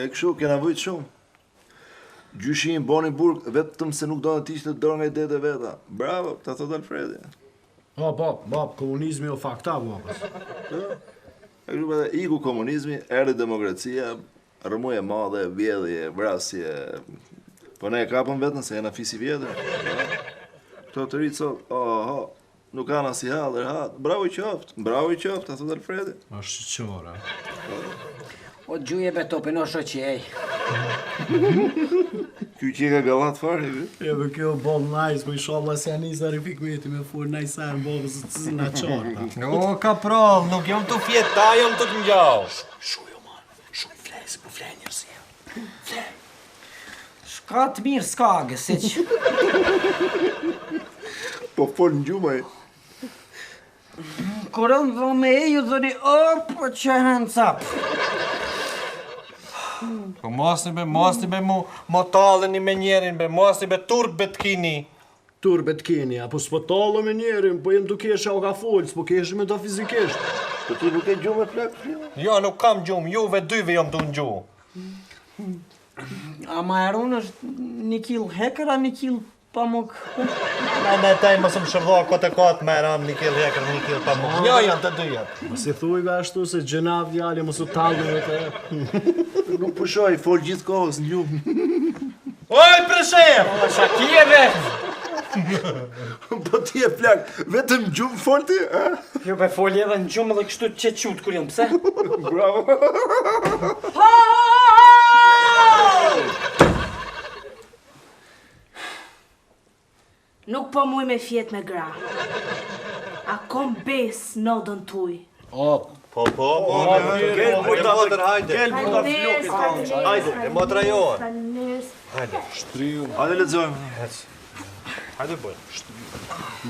E kështu, kena vujt shumë. Gjyshi im boni burg, vetëm se nuk donte të hiqte dorë nga idetë e veta. Bravo, ta thotë Alfredi. Po, po, po, komunizmi o fakta, po. E kështu pra, iku komunizmi, erdhi demokracia, rrëmujë e madhe, vjedhje, vrasje. Po ne e kapëm veten se jena fis i vjetër. Këto të rinjtë sot, oho, Nuk kanë asnjë hall, rehat. Bravo i qoftë, bravo i qoftë, ta thotë Alfredi. Është qora. O gjuje be topin, o shoqi, ej. Ky që ka gallat fare, ky. E be kjo bol nice, po inshallah s'ja nis Arif Hikmeti me fol nice sa në babës së na qarta. O, kaprall, nuk jam tu fjet, ta jam tu të ngjau. Shuj, o man, shuj, flej, se po flej njerëzia. Flej. S'ka të mirë s'ka, gësiq. Po fol në gjumë ai. Kur unë dhë me e ju dhëni, o, po që hands up. Po mosni be, mosni be mu, mo talleni me njerin be, mosni be turp be të kini. Turp be të keni, apo s'po tallem me njerin, po jem tu kesh a o ka folë, s'po keshim me ta fizikisht. Po ti nuk ke gjumë plak, fillë? Jo, nuk kam gjumë, juve dyve jam tu ngju. A ma e run është një kil hekër, a një kil pamuk? Me me taj mos më shërdho kot e kot me ram një kil hekër, një kil pamuk. Jo, janë të dyja. Mos i thuj be ashtu se gjynah djali, mos u tallë me të. Nuk pushoj, fol gjithë kohës në gjumë. Oj, Preshevë! O, shakije be! Po ti e plak, vetëm gjumë fol ti, a? Jo, be foli edhe në gjumë edhe kështu që qutë kur jam, pse? Bravo! Nuk po muj me fjet me gra. A kom besë n'odën tuj. O, Po, po, po, gel burta, motër, hajde. Gel burta flokit. Hajde, e motra jonë. Faleminderit. Hajde. Shtriu. Hajde lexojmë. Hec. Hajde boj.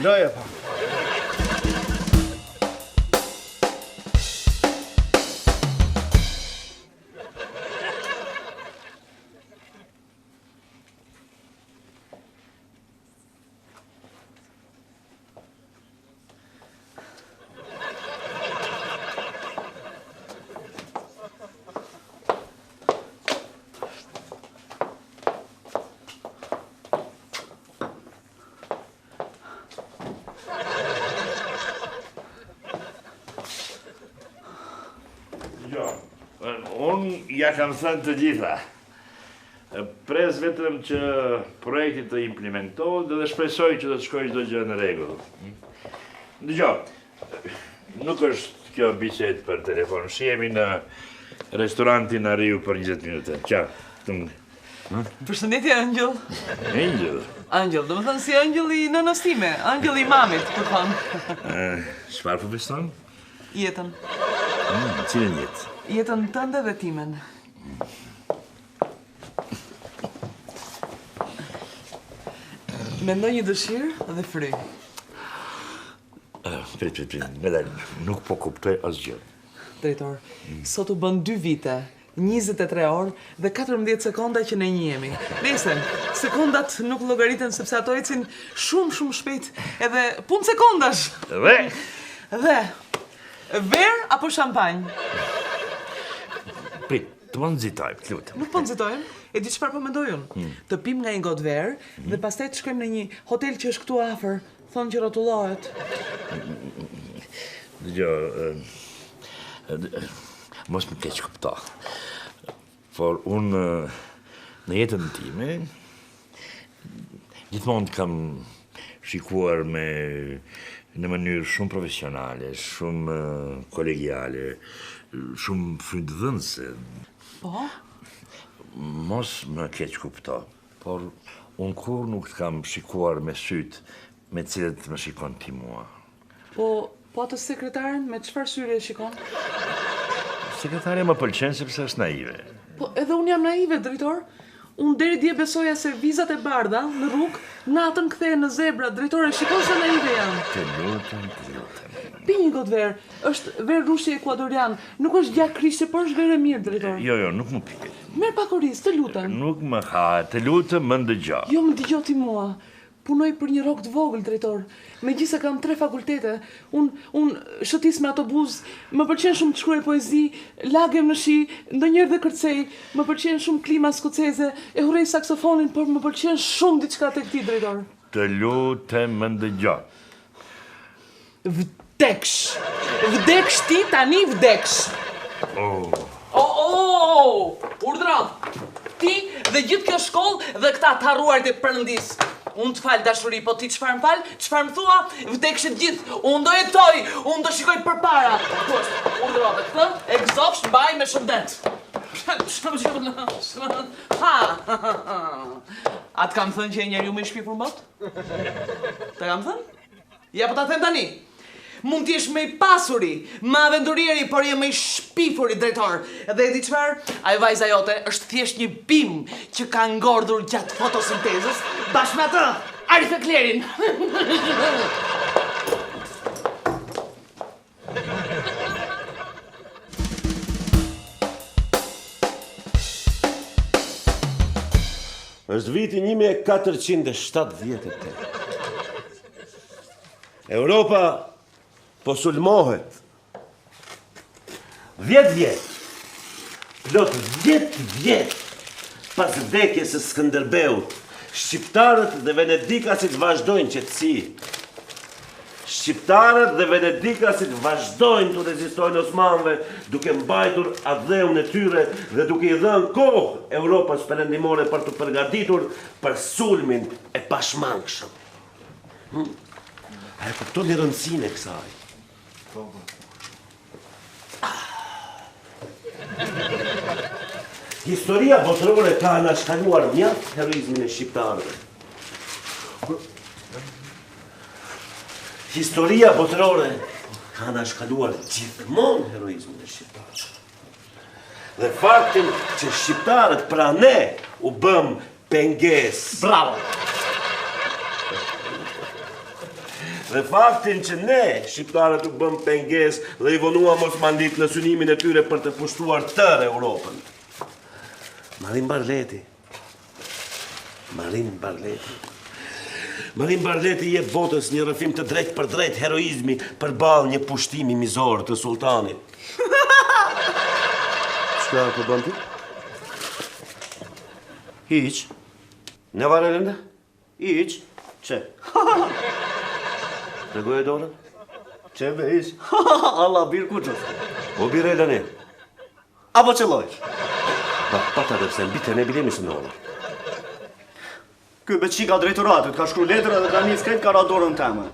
Loje pa. Jo, unë ja kam thënë të gjitha. Pres vetëm që projekti të implementohet dhe shpresoj që do të shkojë çdo gjë në rregull. Dëgjo, nuk është kjo bisedë për telefon. Shihemi në restorantin Ariu për 20 minuta. Ciao. Përshëndetje Ëngjëll. Ëngjëll. Ëngjëll, domethënë si ëngjëll i nënës time, ëngjëll i mamit, kur thonë. Çfarë po feston? Jetën. Mm, cilën jetë? Jetën tënde dhe timen. Mendo një dëshirë dhe fryj. Prit, prit, prit, ngadalë, nuk po kuptoj asgjë. Drejtor, sot u bënë dy vite, 23 orë dhe 14 sekonda që ne njihemi. Nejse, sekondat nuk llogariten sepse ato ecin shumë shumë shpejt edhe punë sekondash. Dhe? Dhe, verë apo shampanjë? Prit, të mos nxitojmë, të lutem. Nuk po nxitojmë, e di çfarë po mendoj unë. Hmm. Të pim nga një gotë verë hmm. dhe pastaj të shkojmë në një hotel që është këtu afër. Thonë që rrotullohet. Dëgjo, mos më keqkupto. Por unë në jetën time gjithmonë të kam shikuar me në mënyrë shumë profesionale, shumë kolegiale, shumë frytdhënëse. Po? Mos më keqkupto. Por unë kurrë nuk të kam shikuar me sytë me të cilët më shikon ti mua. Po, po atë sekretaren me çfarë syri e shikon? Sekretarja më pëlqen sepse është naive. Po edhe unë jam naive, drejtor. Unë deri dje besoja se vizat e bardha në rrugë natën kthehen në zebra, drejtor, e shikon sa naive jam. Të lutem, të lutem. Pi një gotë verë. Është verë rrushi ekuadorian. Nuk është gjak krishti, por është verë e mirë, drejtor. Jo, jo, nuk më pihet. Merr pak oriz, të lutem. Nuk më hahet, të lutem, më ndëgjo. Jo, më dëgjo ti mua. punoj për një rrogë të vogël, drejtor. Megjithëse kam tre fakultete, unë unë shëtis me autobuz, më pëlqen shumë të shkruaj poezi, lagem në shi, ndonjëherë dhe kërcej, më pëlqen shumë klima skoceze, e urrej saksofonin, por më pëlqen shumë diçka tek ti, drejtor. Të lutem më ndëgjo. Vdeksh! Vdeksh ti tani vdeksh! Oh. O, o, urdhëro! Ti dhe gjithë kjo shkollë dhe këta të harruarit e Perëndisë. Unë të fal dashuri, po ti çfarë më fal? Çfarë më thua? Vdekshit gjithë. Unë do jetoj, unë do shikoj përpara. Ku është? Urdhëro dhe këtë, e gëzofsh, mbaj me shëndet. Ha! A të kam thënë që je njeriu më i shpifur në botë? Të kam thënë? Ja po ta them tani. Mund të jesh më i pasuri, më aventurieri, por je më i shpifuri drejtor. Dhe e di çfarë? Ajo vajza jote është thjesht një bimë që ka ngordhur gjatë fotosintezës bashkë me atë Arif Eklerin. Është viti 1478. Europa po sulmohet. 10 vjet. Plot 10 vjet pas vdekjes së Skënderbeut, shqiptarët dhe venedikasit vazhdojnë qetësi. Shqiptarët dhe venedikasit vazhdojnë t'u rezistojnë osmanëve, duke mbajtur atdheun e tyre dhe duke i dhënë kohë Europës Perëndimore për t'u përgatitur për sulmin e pashmangshëm. Hm? A e kuptoni rëndësinë e kësaj? Po, po. Historia botërore ka anashkaluar mjaft heroizmin e shqiptarëve. Historia botërore ka anashkaluar gjithmonë heroizmin e shqiptarëve. Dhe faktin që shqiptarët pra ne u bëmë pengesë. Bravo! Dhe faktin që ne, shqiptarët u bëmë pengesë dhe i vonuam osmanlitë në synimin e tyre për të pushtuar tërë Europën. Marin Barleti, Marin Barleti, Marin Barleti i jep botës një rrëfim të drejtpërdrejtë heroizmi përballë një pushtimi mizor të sultanit. Çka po bën ti? Hiç. Ne var elinde? Hiç. Çe. Tregoje dorën. Çe be hiç. Allah bir kuços. O bir elini. Apo qëlloj. Bak pat edersen bir tane bilir misin ne olur? Ky be çika drejtoratit ka shkru letër edhe tani s'krejt ka ra dorën teme.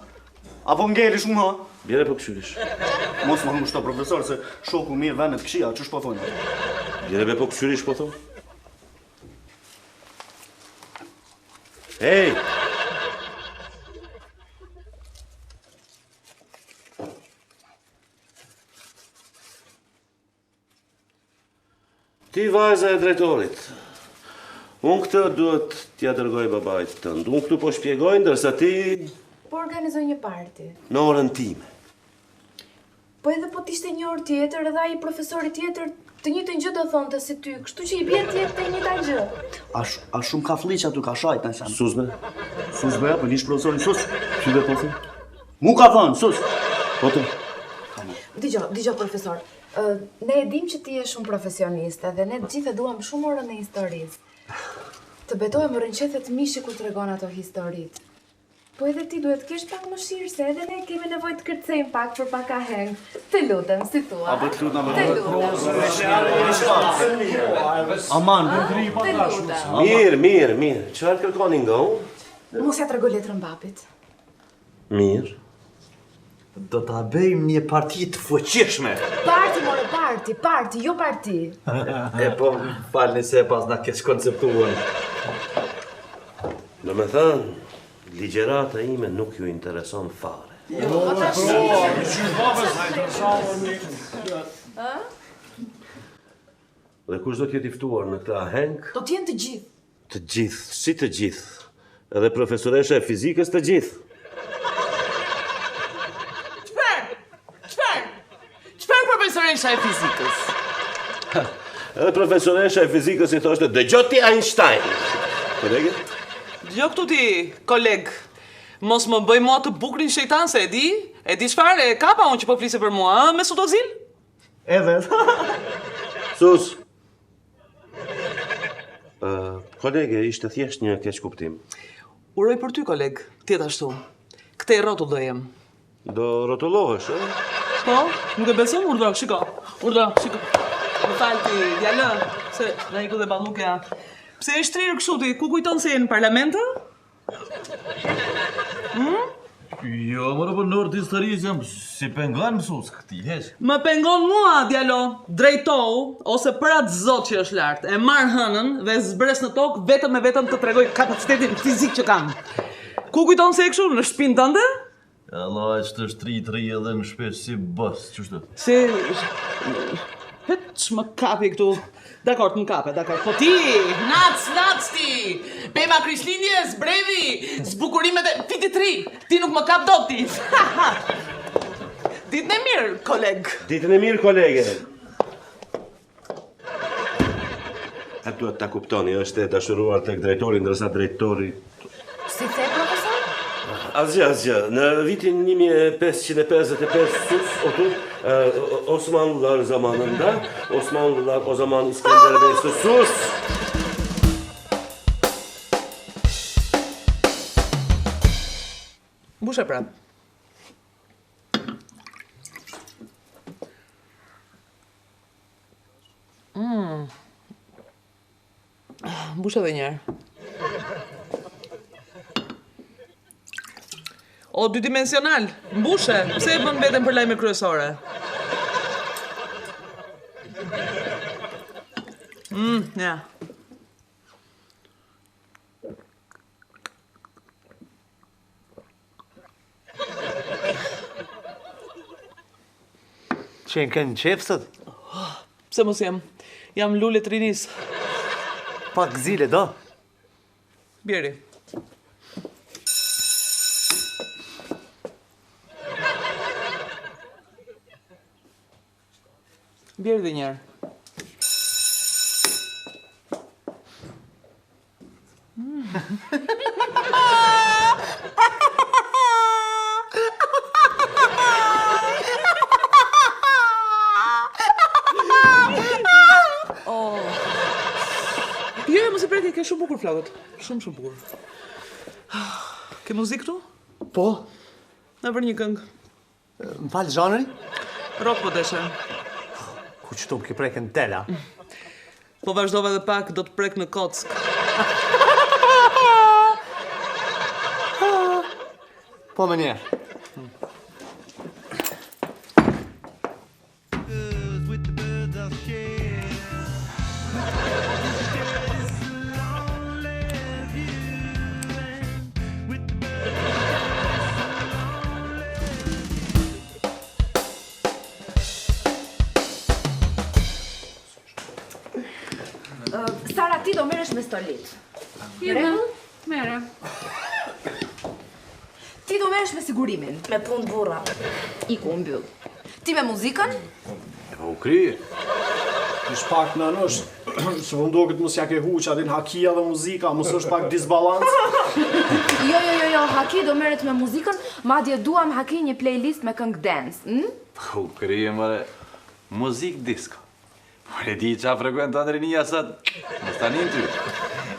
Apo ngeli shumë ha? Bjere po këqyrish. Mos më ngushto profesor se shoku mirë vende të këqija, qysh po thonë. Bjere be po këqyrish po thonë. Hej! Ti vajza e drejtorit. Unë këtë duhet t'ia dërgoj babait tënd. Unë këtu po shpjegoj, ndërsa ti Po organizoj një parti. në orën time. Po edhe po të ishte një orë tjetër, edhe ai profesori tjetër të njëjtën gjë do thonte si ty, kështu që i bie të jetë e njëjta gjë. A, sh, a shumë ka fliq aty ka shajt në sen. Sus be? Sus be, po nish profesorin sus. Ty be po thon? Mu ka thënë, sus. Po të. Dëgjo, dëgjo profesor. Ë, ne e dim që ti je shumë profesionist edhe ne të gjithë e duam shumë orën e historisë. Të betohem më rrënqethet mishi kur tregon ato historitë. Po edhe ti duhet të kesh pak mëshirë se edhe ne kemi nevojë të kërcejmë pak për pak aheng. Të lutem, si thua? A po të lutem, Të lutem. Aman, Të lutem. Mirë, mirë, mirë. Çfarë kërkoni nga unë? Mos ja trego letrën babit. Mirë. Do ta bëjmë një parti të fuqishme. Parti, more, parti, parti, jo parti. E po, më falni se e pas na keq konceptuan. Do me thënë, ligjërata ime nuk ju intereson fare. Po tash. Dhe kush do të jetë i ftuar në këtë aheng? Do të jenë të gjithë. Të gjithë, si të gjithë. Edhe profesoresha e fizikës të gjithë. Çfarë? Çfarë? Çfarë profesoresha e fizikës? Edhe profesoresha e fizikës i thoshte, dëgjo ti Einstein. Kolege? Dëgjo këtu ti, koleg. Mos më bëj mua të bukurin shejtan se e di, e di çfarë, e kapa unë që po flisje për mua, ë, Mesut Ozil? Edhe. Sus. Ë, kolege, ishte thjesht një keqkuptim. Uroj për ty, koleg, të jetë ashtu. Këtej rrotull do jem. Do rrotullohesh, ë? Po, nuk e beson, urdhëro, shiko. Urdhëro, shiko. Më fal ti, djalë, se na iku dhe ballukja. Pse je shtrirë kështu ti? Ku kujton se je në parlament? ë? Hmm? Jo, more po në orë të historisë jam, s'i pengon mësues këtij, heq. Më pengon mua, djalo, drejtohu, ose për atë zot që është lart, e marr hënën dhe zbres në tokë vetëm e vetëm të tregoj kapacitetin fizik që kam. Ku kujton se je kështu, në shtëpinë tënde? Allah, që të shtri të rri edhe në shpi si bës, qështu? Si... Het, ç'më kapi këtu? Dakord, më kape, dakord. Po ti, nac, nac ti! Pema Krishtlindjes, bredhi, zbukurimet e vitit të ri! Ti nuk më kap dot ti! Ditën e mirë, koleg! Ditën e mirë, kolege! A duhet ta kuptoni, është e dashuruar tek drejtori, ndërsa drejtori... Si the, profesor? Asgjë, asgjë. Në vitin 1555 sus otur, Osmanlılar zamanında, Osmanlılar o zaman İskender Bey sus! Mbushe prapë. Mm. Mbush edhe një herë. O, dydimensional, mbushe, pse e bën veten për lajme kryesore? Mm, ja. Qenke në qejf sot? Pse mos jem? Jam lule të rinisë. Pak zile, do? Bjeri. Bjeri dhe njëherë. Oh. Jo, jo, mos i prek, ke shumë bukur flokët. Shumë, shumë bukur. Ke muzikë këtu? Po. Na vër një këngë. Më fal zhanrin? Rock po deshe. Ku që të më ke prekë në tela? Po vazhdove edhe pak, do të prek në kockë. Po menjëherë. Sara, ti do merresh me stolitë. Mirë, merrem. Ti do merresh me sigurimin. Me punë burra. Iku, u mbyll. Ti me muzikën? Po u kry. Ish pak në nësh, se po m'doket mos ja ke huq, a din hakia dhe muzika, mos është pak disbalans? Jo, jo, jo, jo, Haki do merret me muzikën, madje duam Haki një playlist me këngë dance, hm? Po u kry, more, muzikë disco. Po e di ça frekuenton rinia sot, mos ta nin ty.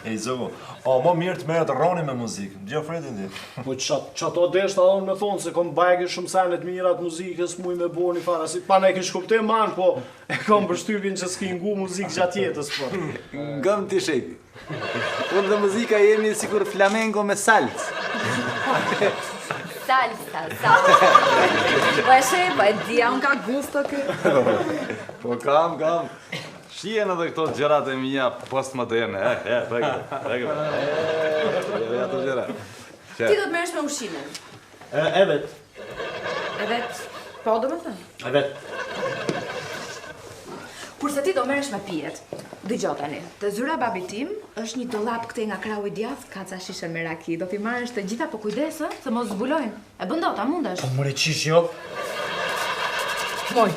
Ej, Zogu, o, mo mirë të merret Roni me muzikë, dëgjo Fredin ti. Po qa, qato deshta unë me thonë, se kom bajagi shumë sene të mira të muzikës, muj me bo një fara, si pa ne keqkuptim man, po e kom përshtypjen që s'ki ngu muzikë gjatë jetës, po. Ngëm ti shefi. Unë dhe muzika jemi sikur flamengo me salcë. Salsa, salsa. Po e sheh, po e dija, unë ka gusto ky. Po kam, kam. Shihen edhe këto gjërat e mia postmoderne. Eh, eh, preke, preke. Eh, ato gjëra. Ti do të merresh me ushqimin. E, evet. Evet. Po, domethënë. Evet. Kurse ti do merresh me pijet. Dëgjo tani, te zyra e babit tim është një dollap këtej nga krahu i djathtë, ka ca shishe me raki. Do t'i marrësh të gjitha, po kujdes, ë, se mos zbulojnë. E bën dot, a mundesh? Po more qysh jo. Moj,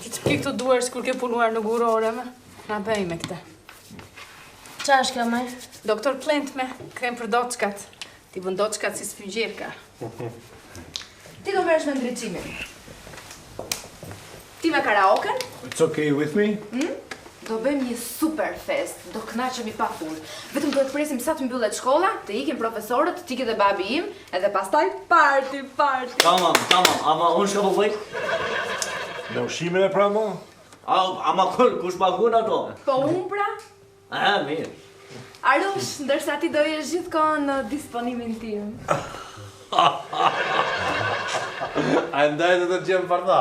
ti të ke këto duar sikur ke punuar në gurore, me? Na bëj me këtë. Ça është kjo, me? Doktor Plant me, krem për doçkat. Ti bën doçkat si sfungjerka. Ti do merresh me ndriçimin. Ti me karaoken? It's okay with me? Hmm? Do bëjmë një super fest, do kënaqemi pa fund. Vetëm duhet presim sa të mbyllet shkolla, të ikin profesorët, të ikë dhe babi im, edhe pastaj party, party. Tamam, tamam, ama unë çka po bëj? Në ushqimin e pra mo? A, ama kush pagun ato? Po unë pra? A, mirë. Arush, ndërsa ti do jesh gjithkohën në disponimin tim. A e ndaj dhe të gjemë për ta?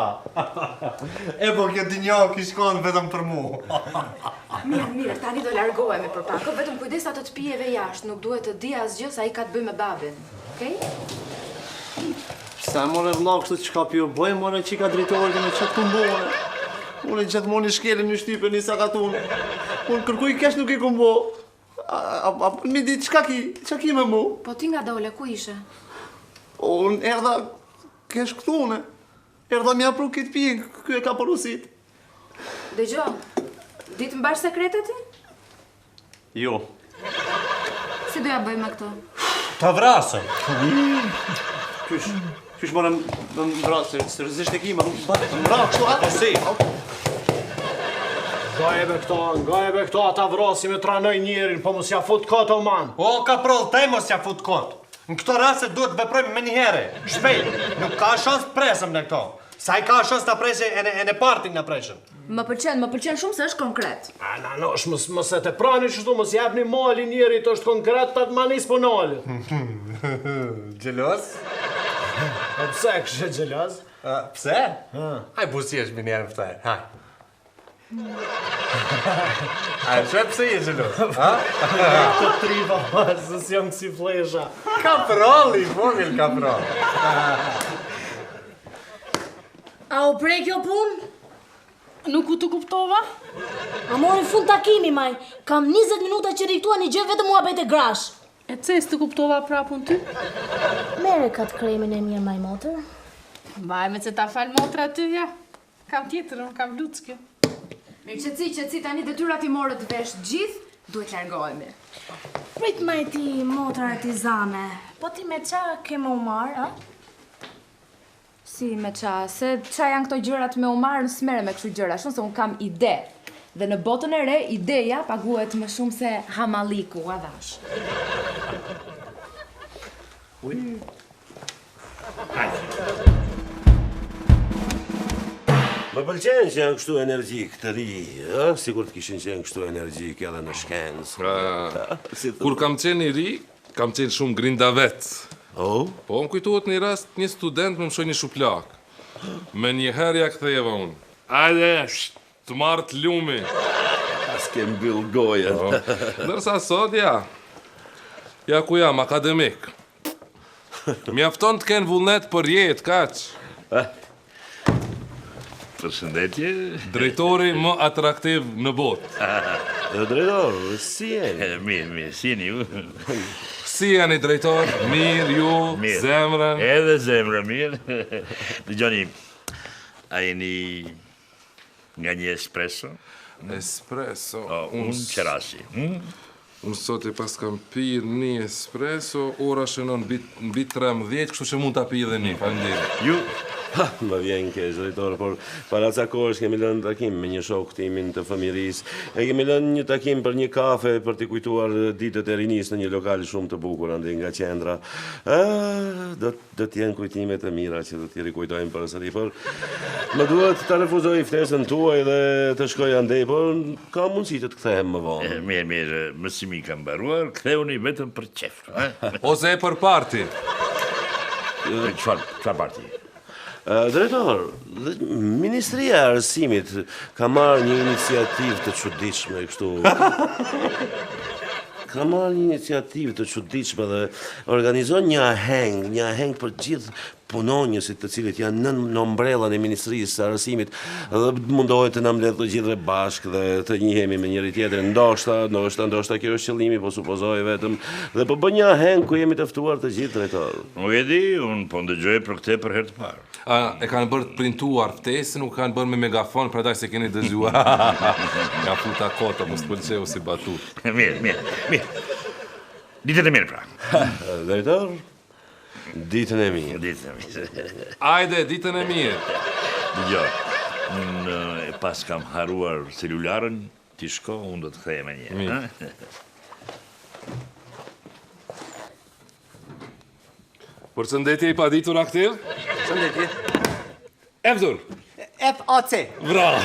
E po kjo dynja kish konë vetëm për mu. Mirë, mirë, tani do largohemi për pak. Vetëm kujdes atë të pijeve jashtë, nuk duhet të di asgjë se ai ka të bëjë me babin. Okej? Pse more vlla kështu çka po ju bëj more çika drejtorit me çat kumbo. Unë gjithmonë i shkelin në shtypën i sakatun. Unë kërkuj kesh nuk i kumbo. A, a, a mi di çka ki, çka ki me mu? Po ti nga dole, ku ishe? Po unë erdha kesh këtu unë. Erdha m'ja pru këtë pijën, ky e ka porosit. Dëgjo, di të mbash sekrete ti? Jo. Si do ja bëjmë me këtë? Ta vrasëm. Qysh, qysh more më vrasë, seriozisht e ki, më më vra kështu a? Po si? Ngaje be këto, ngaje be këto, ata vrasi me tranoj njerin, po mos ja fut kot o man. O, kaproll, te mos ja fut kot. Në këto raste duhet të veprojmë menjëherë, shpejt. Nuk ka shans të presëm në këto. Sa i ka shans të presë e në, e në partin në preshëm. Më pëlqen, më pëlqen shumë se është konkret. A, na, no, është mos, mos e teproni qështu, mos jepni mali njerit, është konkret, ta të manis po nalet. Xheloz? Po pse kështë xheloz? Pse? Haj, busi është mi njerë më fëtaj, haj. A e që pse je xheloz? Ha? Të triva, se s'jam kësi flesha. Kaprolli, vogël kaproll. A u pre kjo punë? Nuk u të kuptova? A mori fund takimi, maj. Kam 20 minuta që rri këtu një gjë vetëm muhabete grash. E pse s'të kuptova prapë unë ty? Mere katë kremin e mirë, maj motër. Mbaj me se ta fal motra ty, ja. Kam tjetër, unë kam luckë. Mirë, qetësi, qetësi, tani detyrat i morët vesh gjithë, duhet largohemi. Prit maj ti, motra artizane. Po ti me qa ke me u marrë, a? Si me qa, se qa janë këto gjërat me u marrë, në s'merrem me kështu gjëra, shumë se unë kam ide. Dhe në botën e re, ideja paguhet më shumë se hamalliku, a dhash. Ui. Më pëlqen që janë kështu energjik të ri, ë, sikur të kishin qenë kështu energjik edhe në shkencë. Si Kur kam qenë i ri, kam qenë shumë grindavet. Oh? Po, më kujtohet një rast, një student më mshoi një shuplak. Me njëherë ja ktheva unë. Ajde, të marrtë lumi. S'ke mbyll gojën. Po. Ndërsa sot ja, ja ku jam, akademik. Mjafton të kenë vullnet për jetë, kaq. Përshëndetje. Drejtori më atraktiv në botë. Drejtor, si jeni? Mirë, mirë, si jeni ju? Si jeni, drejtor? Mirë, ju, Mirë. zemrën. Edhe zemrën, mirë. Dëgjoni, a jeni nga një espresso? Espresso? O, unë qerasi. Hm? Unë sot e pas kam pirë një espresso, ora shënon mbi, mbi 13, kështu që mund ta pi edhe një. Faleminderit. Ju? Ha, më vjen keq, drejtor, por para ca kohësh kemi lënë takim me një shok timin të fëmijërisë. E kemi lënë një takim për një kafe për t'i kujtuar ditët e rinisë në një lokal shumë të bukur andej nga qendra. Ë, do do të jenë kujtime të mira që do t'i rikujtojmë përsëri, por më duhet ta refuzoj ftesën tuaj dhe të shkoj andej, por ka mundësi të të kthehem më vonë. Mirë, mirë, mësimi ka mbaruar, kthehuni vetëm për qef. Ose për parti. Çfarë, çfarë parti? Drejtor, Ministria e Arsimit ka marrë një iniciativë të çuditshme kështu. Ka marrë një iniciativë të çuditshme dhe organizon një aheng, një aheng për gjithë punonjësit të cilët janë nën ombrellën e Ministrisë së Arsimit dhe mundohet të na mbledhë të gjithëve bashkë dhe të njihemi me njëri tjetrin. Ndoshta, ndoshta, ndoshta kjo është qëllimi, po supozoj vetëm dhe po bën një aheng ku jemi të ftuar të gjithë drejtor. Nuk e di, unë po ndëgjoj për këtë për herë të parë. A, e kanë bërë të printuar ftesën, nuk kanë bërë me megafon, prandaj se keni dëgjuar. Ja futa kot, mos të pëlqeu si batut. Mirë, mirë, mirë. Ditën e mirë pra. Drejtor, ditën e mirë. Ditën e mirë. Ajde, ditën e mirë. Dëgjo, unë e paskam harruar celularin, ti shko, unë do të kthehem menjëherë. Mirë. Përshëndetje i paditur aktiv. Përshëndetje. F dur. F A C. Bravo.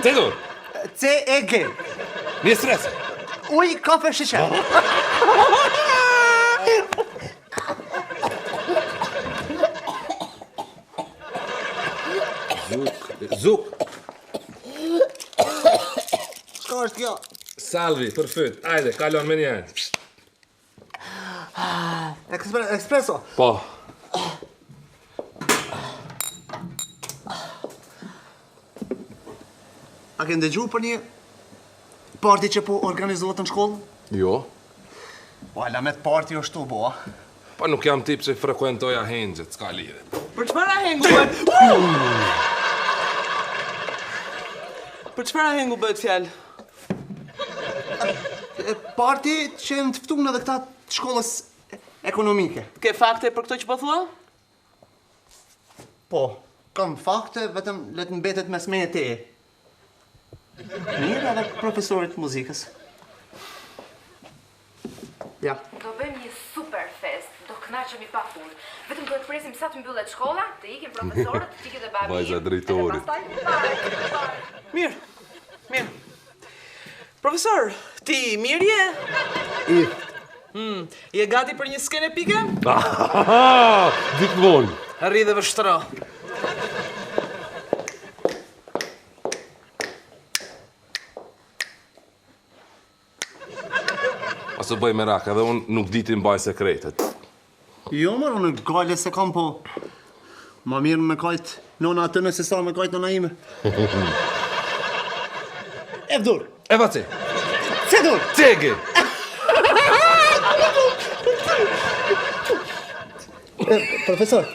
C dur. C E G. Një stres. Ujë, kafe, sheqer. Zuk, zuk. Çka është kjo? Salvi, për fyt. Ajde, kalon menjëherë. Espresso. Po. A ke ndëgju për një parti që po organizohet në shkollë? Jo. Po, alamet parti është tu bo, a? Po nuk jam tip që frekuentoj ahengjet, s'ka lidhje. Për çfarë ahengu bëhet? Për çfarë ahengu bëhet fjalë? Parti që janë të ftun edhe këta të shkollës ekonomike. Ke fakte për këto që po thua? Po, kam fakte, vetëm le të mbetet mes meje e teje. Mirë edhe profesorit të muzikës. Ja. Do bëjmë një super festë, do kënaqemi pa fund. Vetëm duhet presim sa të mbyllet shkolla, të ikin profesorët, të ikin dhe babi im. Vajza drejtorit. Edhe pastaj party. Mirë. Mirë. Profesor, ti mirë je? I. Hmm, je gati për një skenë epike? Gjithmonë. Rri dhe vështro. Mos u bëj merak, edhe unë nuk di t'i mbaj sekretet. Jo, mor, unë gajle s'e kam, po ma mirë me kajt nona aty se sa me kajt nona ime. F dur. F A C. C dur. C G. Profesor,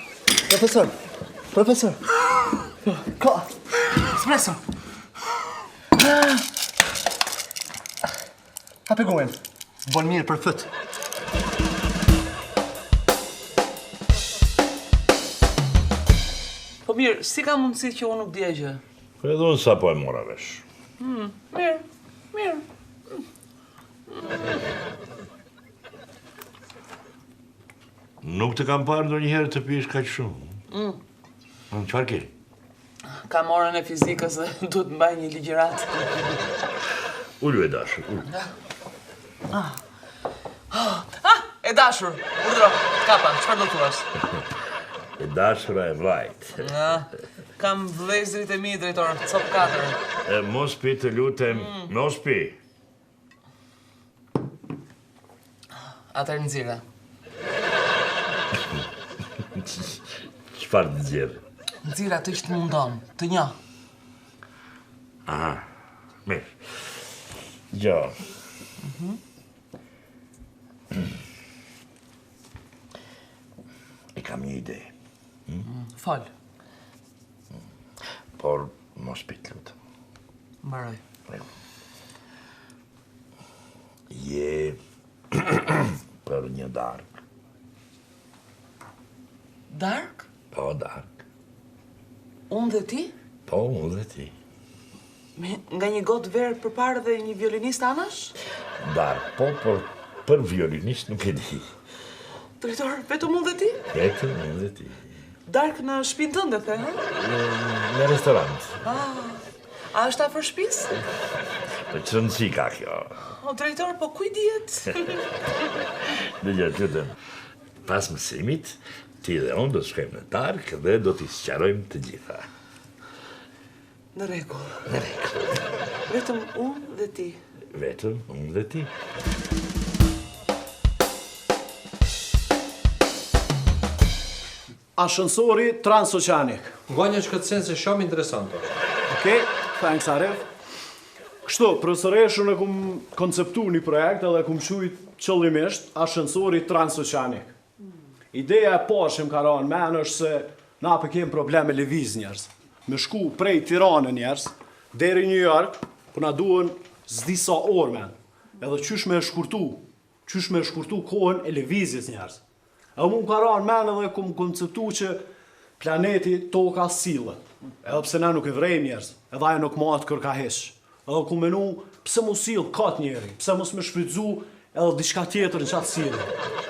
profesor, profesor. Ka, espresso. Hape gojën. Bon mirë për fyt. Po mirë, si ka mundësi që unë nuk dija gjë? Po edhe unë sapo e mora vesh. Hmm, mirë, mirë. Nuk të kam parë ndonjëherë të pish kaq shumë. Mm. Çfarë ke? Kam orën e fizikës dhe duhet të mbaj një ligjëratë. Ulu e dashur, ulu. Ah. Ah, e dashur, urdhëro, kapa, çfarë do thuash? E dashura e vllait. Ah, kam vëllezërit e mi, drejtor, copë 4. E, mos pi të lutem, mm. mos pi. Atëherë nxirre. Çfarë të nxjerr? Nxirre atë që të mundon, të njoh. Aha, mirë. Jo. Mhm. E kam një ide. Hm? Fol. Por mos pi të lutem. Mbaroj. Je për një darkë. Darkë? Po, darkë. Unë dhe ti? Po, unë dhe ti. Me nga një gotë verë përpara dhe një violinist anash? Darkë, po, por për violinist nuk e di. Drejtor, vetëm unë dhe ti? Vetëm unë dhe ti. Darkë në shpinë tënde, the, ha? Në restorant. Ah, a është afër shtëpisë? Po ç'rëndësi ka kjo? O drejtor, po ku i dihet? Dëgjo, të lutem. Pas mësimit, ti dhe unë do të shkojmë në darkë dhe do t'i sqarojmë të gjitha. Në rregull. Në rregull. Vetëm unë dhe ti. Vetëm unë dhe ti. Ashensori transoqeanik. Ngonjë që këtë sen se shumë interesant është. Okej, thanks Arif. Kështu, profesoresh, unë e kum konceptu një projekt edhe e kum qujt qëllimisht ashensori transoqeanik. Ideja e parë që më ka ra në men është se na po kemi problem me lëviz njerëz. Me shku prej Tirane njerëz deri në New York, po na duhen s'di sa orë men. Edhe qysh me e shkurtu? Qysh me shkurtu kohën e lëvizjes njerëz. Edhe mu më ka ra në men edhe kum konceptu që planeti Toka sillet. Edhe pse na nuk e vrejmë njerëz, edhe ajo nuk mahet kërka hiç. Edhe kum menu pse mu sill kot njeri, pse mos me shfrytzu edhe diçka tjetër në qatë sjellje.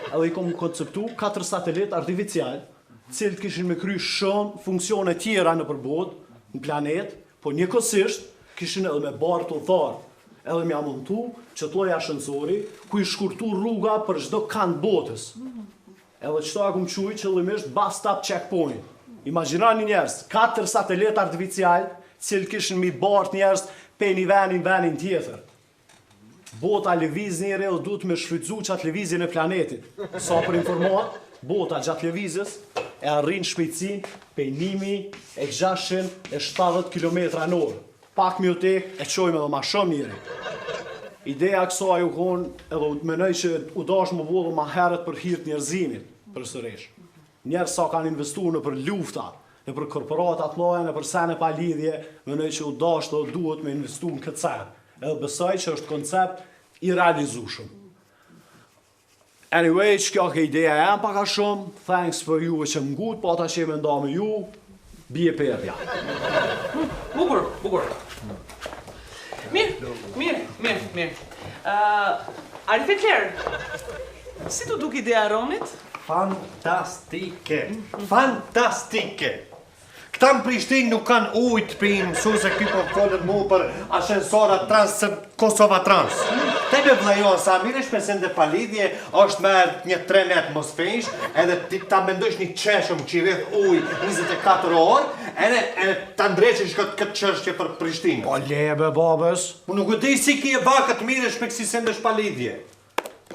Edhe i kum konceptu katër satelit artificial, të cilët kishin me kry shumë funksione tjera nëpër botë, në planet, po njëkohësisht kishin edhe me bartë udhëtarë, edhe me ja montu qët lloj ashensori, ku i shkurtu rruga për çdo kand botës. Edhe qëto e kum qujt qëllimisht bus stop checkpoint. Imagjinoni njerëz, katër satelit artificial, të cilët kishin mi bart njerëz pej një veni në venin tjetër. Bota lëviz njeri edhe duhet me shfrytëzu qatë lëvizjen e planetit. Sa për informatë, bota gjatë lëvizjes e arrin shpejtësinë pej 1670 kilometra në orë. Pak me u tek e çojmë edhe ma shumë njeri. Ideja e kësaj u kon edhe u menoj që u dashtë m'u bo edhe ma herët për hir të njerëzimit, përsërish. Njerëz sa kanë investu nëpër lufta, nëpër korporata të mëdha, nëpër sene pa lidhje, menoj që u dashtë edhe duhet me investu në këtë sen. Edhe besoj që është koncept i realizueshëm. Anyway, që kjo ke ideja jem pak a shumë, thanks për juve që më ngut, po ata që me nda me ju, bie perdja. Bukur, bukur. Mirë, mirë, mirë, mirë. Uh, Arif Ekler, si t'u duk ideja e Ronit? Fantastike, fantastike. Këta në Prishtinë nuk kanë ujë të pinë, mësuse ky po folët mu për ashensora trans Kosova Trans. Te be vlla jo, sa mirë është me sende pa lidhje, është me një tren net mos fish, edhe ti ta mendojsh një çeshëm që i rrjedh ujë 24 orë, edhe edhe ta ndreqësh këtë këtë çështje për Prishtinë. Po le be babës. Unë nuk e di si ki e vakët mirësh me kësi sendesh pa lidhje.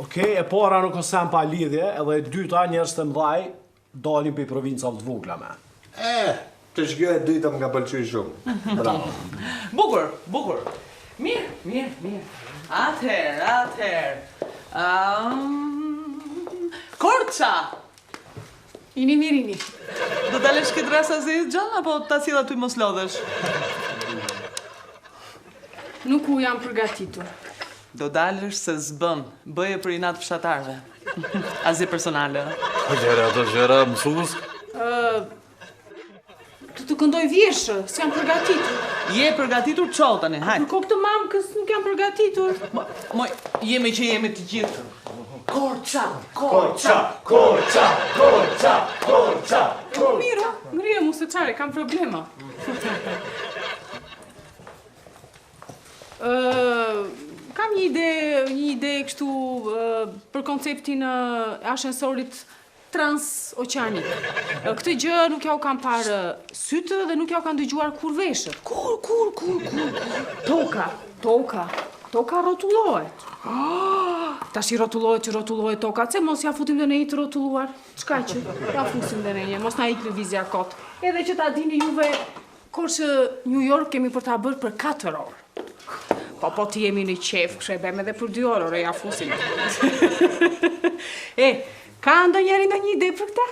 Okej, e para nuk o sen pa lidhje, edhe e dyta njerëz të mëdhaj Dalin prej provincave të vogla me. Eh, të kjo e dyta më ka pëlqy shumë. Bravo. Bukur, bukur. Mirë, mirë, mirë. Atëherë, atëherë. Um, Korça! Ini mirini. Do dalësh ke dërrasa e zezë, xhan, apo ta sjell aty mos lodhesh? Nuk u jam përgatitur. Do dalësh se s'bën, bëje për inat fshatarëve. Asgjë personale. Po gjëra ato gjëra mësues? Ë Do të këndoj vjershë, s'jam përgatitur. Je përgatitur çohu tani, hajt. Për kokë të mamkës nuk jam përgatitur. Moj, jemi që jemi të gjithë. Korça, Korça, Korça, Korça, Korça. Po mirë, ngrije mu se çare, kam problema. Ë, kam një ide, një ide kështu për konceptin e ashensorit transoqeanik. Këtë gjë nuk ja u kanë parë sytë dhe nuk ja u kanë dëgjuar kurrë veshët. Kurrë, kurrë, kurrë, kurrë, kurrë. Toka, toka, toka rrotullohet. Oh, tashi rrotullohet që rrotullohet toka, pse mos ja futim dhe ne një të rrotulluar? Çka që, ja fusim dhe ne një, mos na ikë lëvizja kot. Edhe që ta dini juve Korçë New York kemi për ta bërë për 4 orë. Po, po të jemi në qejf, kështu e bëjmë edhe për 2 orë, ore, ja fusim. e, ka ndonjëri ndonjë ide për këtë?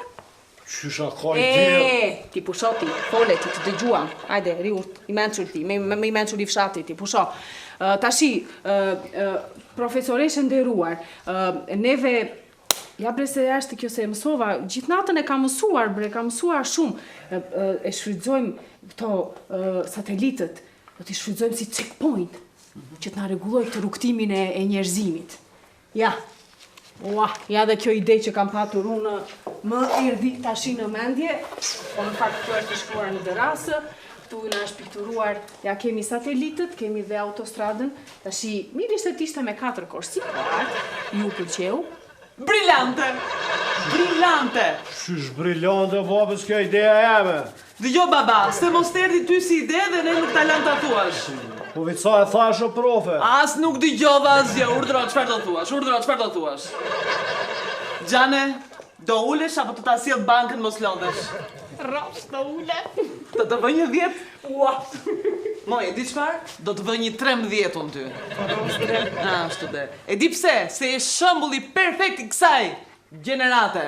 Qysh a ka ide? E, ti pusho ti, fole ti, të dëgjuam. Ajde, rri urt, i mençur ti, me, me, me i mençur i fshatit, ti pusho. Uh, tashi, uh, uh, profesoreshë e nderuar, uh, neve Ja bre se është kjo se e mësova, gjithë natën e kam mësuar bre, kam mësuar shumë. E, e shfrytëzojmë këto e, satelitët, do t'i shfrytëzojmë si checkpoint, që të na rregullojë këtë rrugëtimin e, e njerëzimit. Ja. Ua, ja dhe kjo ide që kam patur unë më erdhi tashi në mendje, po në fakt kjo është e shkruar në dërrasë, këtu na është pikturuar, ja kemi satelitët, kemi dhe autostradën, Tashi, mirë ishte të ishte me katër korsi, po hajt, ju pëlqeu. Brilante! Brilante! Qysh brilante, babës, kjo ideja jeme. Dëgjo baba, se mos të erdhi ty si ide dhe ne nuk ta lamë ta thuash. Po veç sa e thash o profe. As nuk dëgjova asgjë, urdhro, çfarë do thuash, urdhro, çfarë do thuash. Xhane, Do ulesh apo të ta sjell bankën mos lodhesh? Rrofsh do ulem. Të të vë një 10? Ua. Moj, e di çfarë? Do të vë një 13 unë ty. Rrofsh bre. Ashtu de. E di pse? Se je shembulli perfekt i kësaj gjenerate.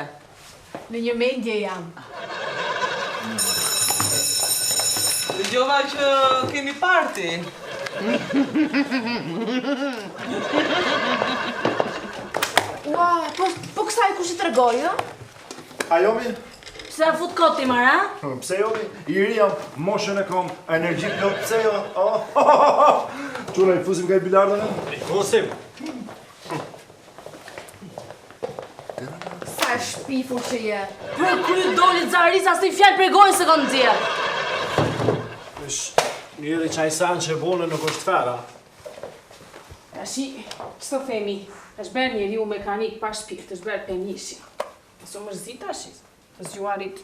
Në një mendje jam. Dëgjova që keni party. Ua, po, po kësaj kush i tregoi, ë? A jo mi? Pse a fut kot ti more, a? Hm, pse jo mi? I ri jam, moshën e kom, energji plot, pse jo? Oh, oh, oh, oh. Çuna, i fusim ka i bilardën? I fusim. Sa e shpifur që je. Për kry doli xaris, asnjë fjalë prej gojës s'e kom nxjerrë. Ish, njeri qaj sen që bone nuk është fer, a? Tashi, ç'të themi, është bërë njeriu mekanik pa shpirt, është bërë pe mishi. Mos u mërzit tashi, të zgjuarit.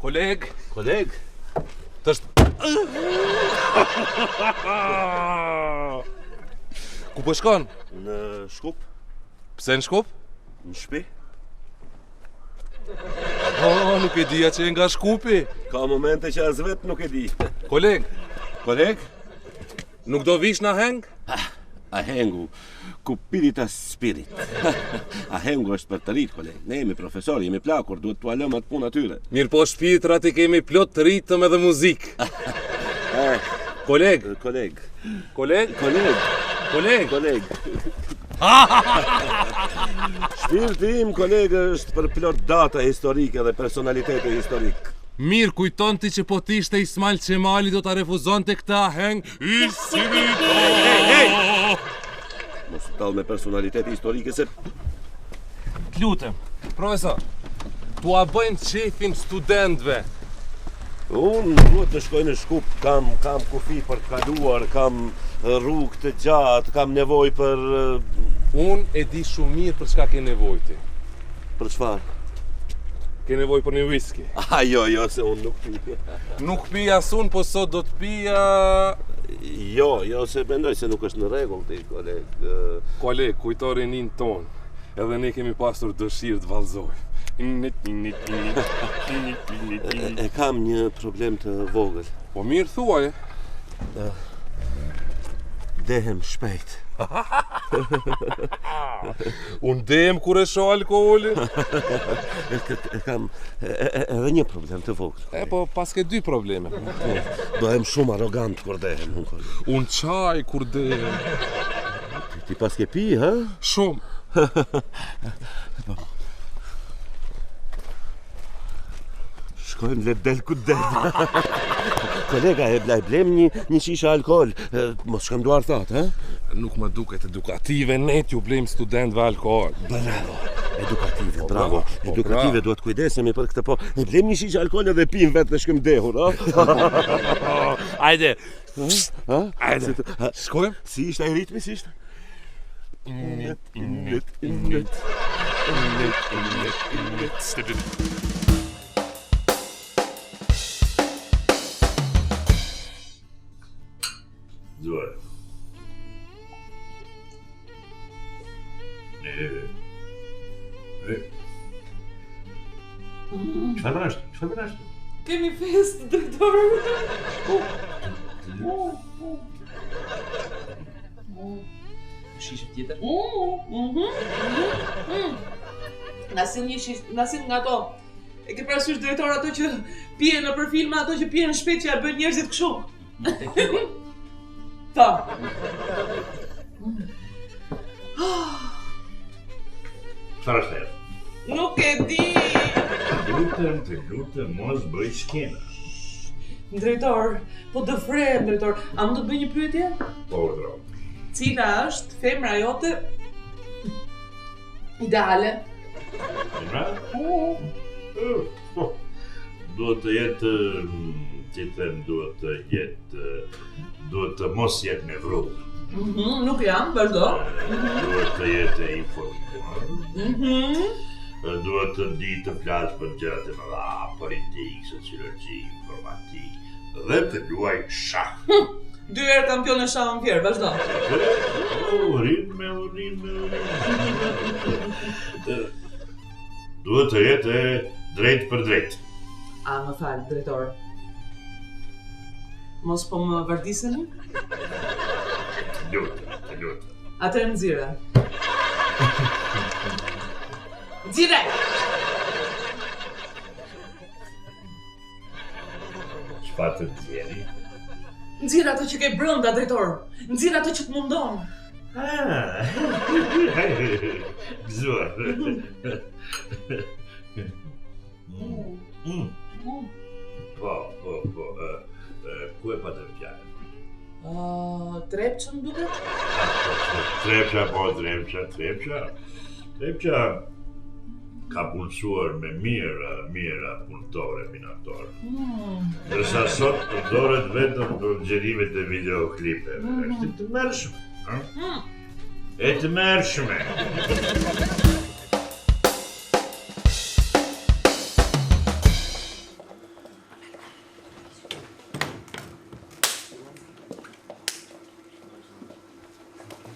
Koleg, koleg, të është... Ku po shkon? Në Shkup. Pse në Shkup? Në shpi. Oh, nuk e dija që je nga Shkupi. Ka momente që as vetë nuk e di. Koleg. Koleg? Nuk do vish në aheng? Ah, ahengu, cupidita spirit. Ahengu është për të rinjtë, koleg. Ne jemi profesor, jemi plakur, duhet t'ua lëmë atë punë atyre. Mirëpo shpirtrat i kemi plot ritëm edhe muzikë. Eh. Koleg. Koleg. Koleg. Koleg. Koleg. Koleg. Shpirti im, koleg, është për plot data historike dhe personalitete historike. Mirë, kujton ti që po të ishte Ismail Qemali do ta refuzonte këtë aheng? Hey, hey! Mos u tall me personalitete historike se Të lutem, profesor, t'ua bëjmë qejfin studentëve. Unë duhet të shkoj në Shkup, kam kam kufi për të kaluar, kam rrugë të gjatë, kam nevojë për Unë e di shumë mirë për çka ke nevojë ti. Për çfarë? Ke nevojë për një whisky. Ah, jo, jo, se unë nuk pi. Nuk pi as unë, po sot do të pija... Jo, jo, se mendoj se nuk është në rregull ti, koleg. Koleg, kujto rininë tonë. Edhe ne kemi pasur dëshirë të vallëzojmë. E kam një problem të vogël. Po mirë thuaje. Dehem shpejt. Unë dehem kur e shoh alkoolin. E, e kam edhe një problem të vogël. E po paske dy probleme. Po, bëhem shumë arrogant kur dehem unë. Unë qaj kur dehem. Ti, ti paske pi, ha? Shumë. Po. Shkojmë le del ku del. Kolega e blaj blem një një shishe alkool, mos shkojmë duar thatë, ha? Nuk më duket edukative ne t'ju blejmë studentëve alkool. Bravo. Edukative, Po, bravo. po, Edukative bravo. duhet kujdesemi për këtë, po e blejmë një shishe alkool edhe pim vetë dhe shkojmë dehur, ha? Hajde. Ha? Hajde. Shkojmë? Si ishte ai ritmi, si ishte? Init, init, init. Init, init, init. Zure. E. E. Çfarë bën ashtu? Çfarë bën ashtu? Kemi festë, drejtor. Shishe tjetër. Mhm. Mhm. Na sill një shishe, na sill nga ato. E ke parasysh drejtor ato që pihen nëpër filma, ato që pihen shpejt që ja bëjnë njerëzit kështu. Ta. Çfarë është ajo? Nuk e di. Të lutem, të lutem, mos bëj skena. Drejtor, po dëfrehem, drejtor. A mund të të bëj një pyetje? Po, urdhëro. Cila është femra jote ideale? Femra? Po. Duhet të jetë, si them, duhet të jetë, duhet të mos jetë me vrull. Mhm, nuk jam, vazhdo. Duhet të jetë e informuar. Mhm. Duhet të di të flasë për gjërat e mëdha, politikë, sociologji, informatikë dhe të luaj shah. Dy herë kampion e shahut në Fier, vazhdo. Urime, urime, urime. Duhet të jetë e drejtpërdrejtë. A, më fal, drejtor. Mos po më vardiseni? Lutem, të lutem. Atëherë nxire. Nxire! Çfarë të nxjerri? Nxirr atë që ke brenda, drejtor. Nxirr atë që të mundon. Ah. Gëzuar. Mm. Po, po, po. Ku e patëm fjalën? Uh, Trepça më duket? Trepça, po, Trepça, Trepça. Trepça ka punësuar me mijëra, mijëra punëtorë e minatorë. Mm. Ndërsa sot përdoret vetëm për xhirimet e videoklipeve. Mm. Është e tmerrshme, ëh? Mm. E tmerrshme.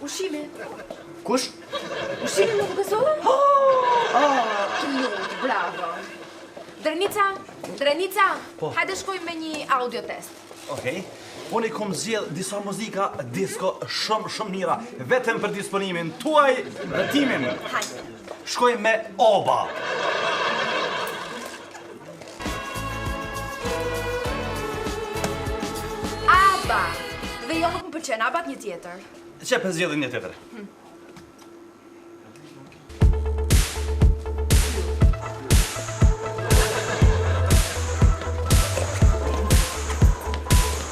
Ushqimi. Kush? Ushqimi nuk e solla? Oh! Ah, të lumt, bravo. Drenica, Drenica, po. hajde shkojmë me një audio test. Okej. Okay. Unë i kom zgjedh disa muzika disco shumë shumë mira, vetëm për disponimin tuaj dhe timin. Hajde. Shkojmë me Oba. Aba. Dhe jo nuk më pëlqen, Aba një tjetër. Qe po zgjedhim një tjetër? Hm.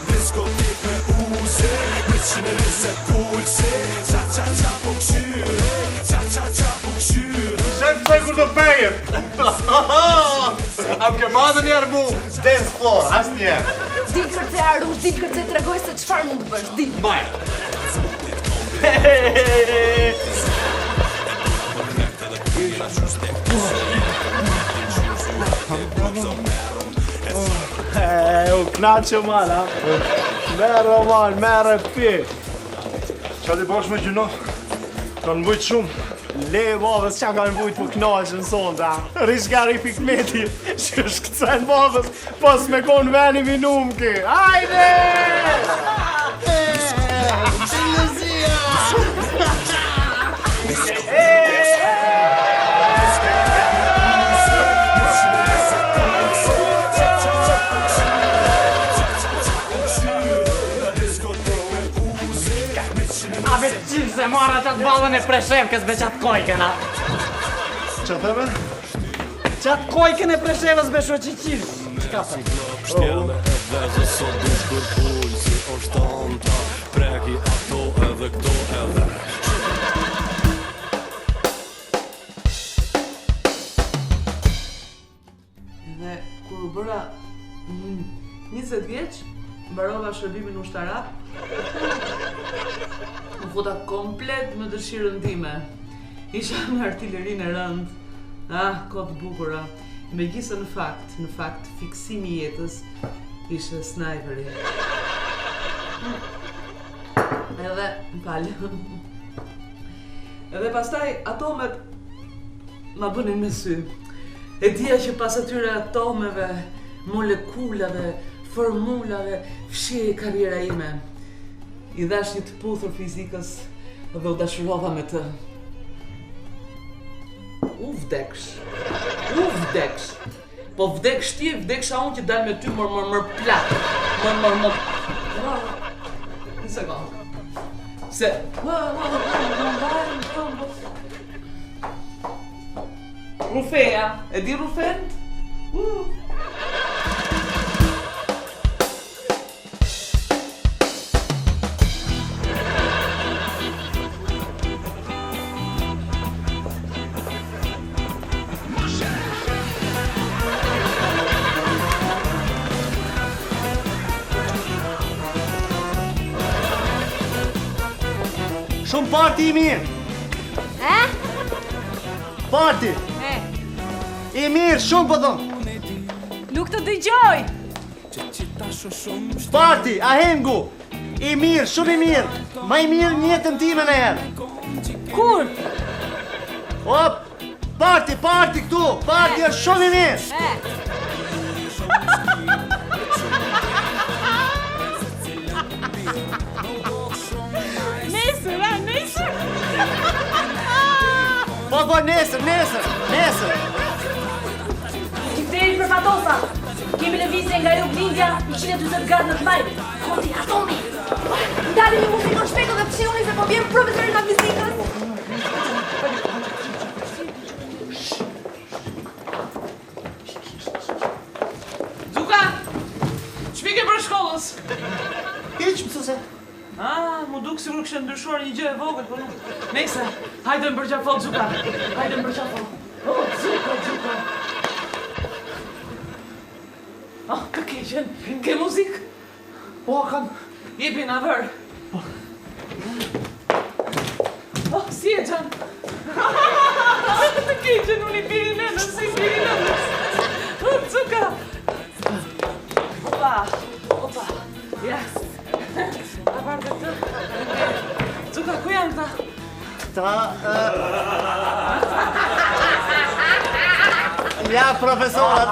Diskotek me uze, 120 pulse, qa qa qa po kqyre, qa qa qa po kqyre. Shef pse kur do pejem? A më ke pa dhe njerë mu dance floor, asnjëherë. Dil kërce Arush, dil kërce tregoj se çfarë mund të bësh, dil. Baj. E, u knaqe man, a? Merre, man, merre, pi. Qa ti bash me gjynah? Kanë vujt shumë. Le, babës, qa kanë vujt po knaqen sonte, a? Rishkari pikmeti, që shkëcen babës, Pas me konë veni mi numë ki. Hajde! A be qysh se marra qatë ballën e Preshevkës be qatë kojkën, a? Qa theve? Qatë kojkën e Preshevës be shoqi qysh. Qka thëmë? Pështjelle e vezës sot dush për pulsi është anta Preki ato edhe këto edhe Dhe kur u bëra 20 vjeç, mbarova shërbimin ushtarak. U futa komplet me dëshirën time. Isha në artilerinë e rëndë. Ah, kohë të bukura. Megjithëse në fakt, në fakt, fiksimi i jetës ishte snajperi. Edhe, më fal. Edhe pastaj atomet Ma bënin me sy. E dija që pas atyre atomeve, molekulave, formulave, fshihej karriera ime. I dhashë një të puthur fizikës dhe u dashurova me të. U vdeksh. U vdeksh. Po vdeksh ti e vdeksha unë që dal me ty mor mor mor plak. Mor mor mor. Një sekond. Se Rufeja, e di Rufen? Uh. Shumë parti i mirë. E? Parti. E. I mirë, shumë po thom. Nuk të dëgjoj. Parti, ahengu. I mirë, shumë i mirë. Ma i mirë në jetën time ndonjëherë. Kur? Op, parti, parti këtu. Parti është shumë i mirë. E. Nesër, a, nesër. Po, po, nesër, nesër, nesër. Deri për Fatosa. Kemi lëvizje nga juglindja 140 gradë në të majtë. Koti, atomi. Ndalini muzikën shpejt dhe fshihuni se po vjen profesori nga fizikës. Zuka! Ç'pike për shkollës? Hiç, mësuse. Ah, m'u duk sikur kishte ndryshuar një gjë e vogël, po nuk. Nejse, hajde më përqafo Zuka. Hajde më përqafo. Oh, Zuka, Zuka. Oh, të keqen. Ke muzikë? Po, kam. Jepi na vër. Po. Oh, si e xhan? Të keqen, unë i biri nënës, si biri nënës. Oh, Zuka. Opa, opa. Ja. A parë dhe këtë? Zuka, ku janë këta? Ta... Ja, profesorat.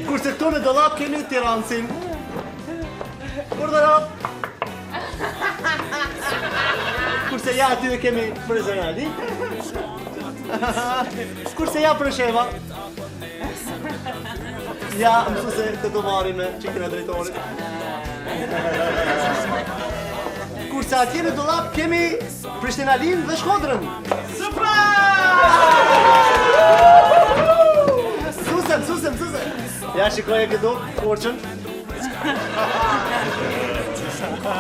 Kurse këtu në dollap kemi Tiransin. Urdhëro. Kurse ja aty e kemi Prizrenalin. Kurse ja Presheva. Ja, mësuse të të marrin me çikën e drejtorit. Kurse atje në dollap kemi Prishtinalin dhe Shkodrën. Susem, susem, susem. Ja, shikoje këtu, Korçën.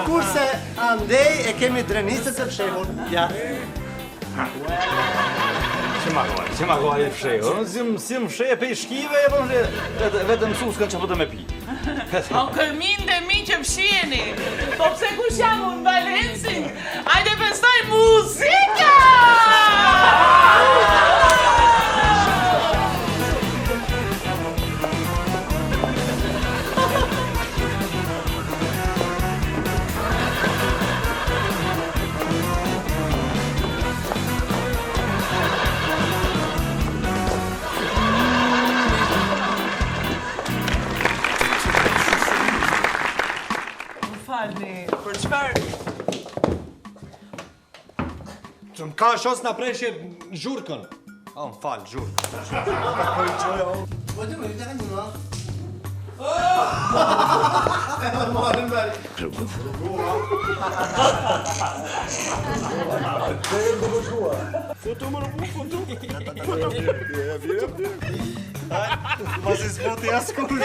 Kurse andej e kemi Drenicën të fshehur. Ja. Që ma goj, që ma goj i fshehur, si më si më fsheh pe shkive, e po më fsheh, vetëm suskën që po të me pi. O kërminde mi që fshiheni, po pse kush jam unë Valensin, ajde festoj muzika! Më falni, për çfarë? Që më ka shos në preshje zhurkën. A, më falë, zhurkën. Futu më rëpu, futu. Futu. Futu. Masi s'futi askush.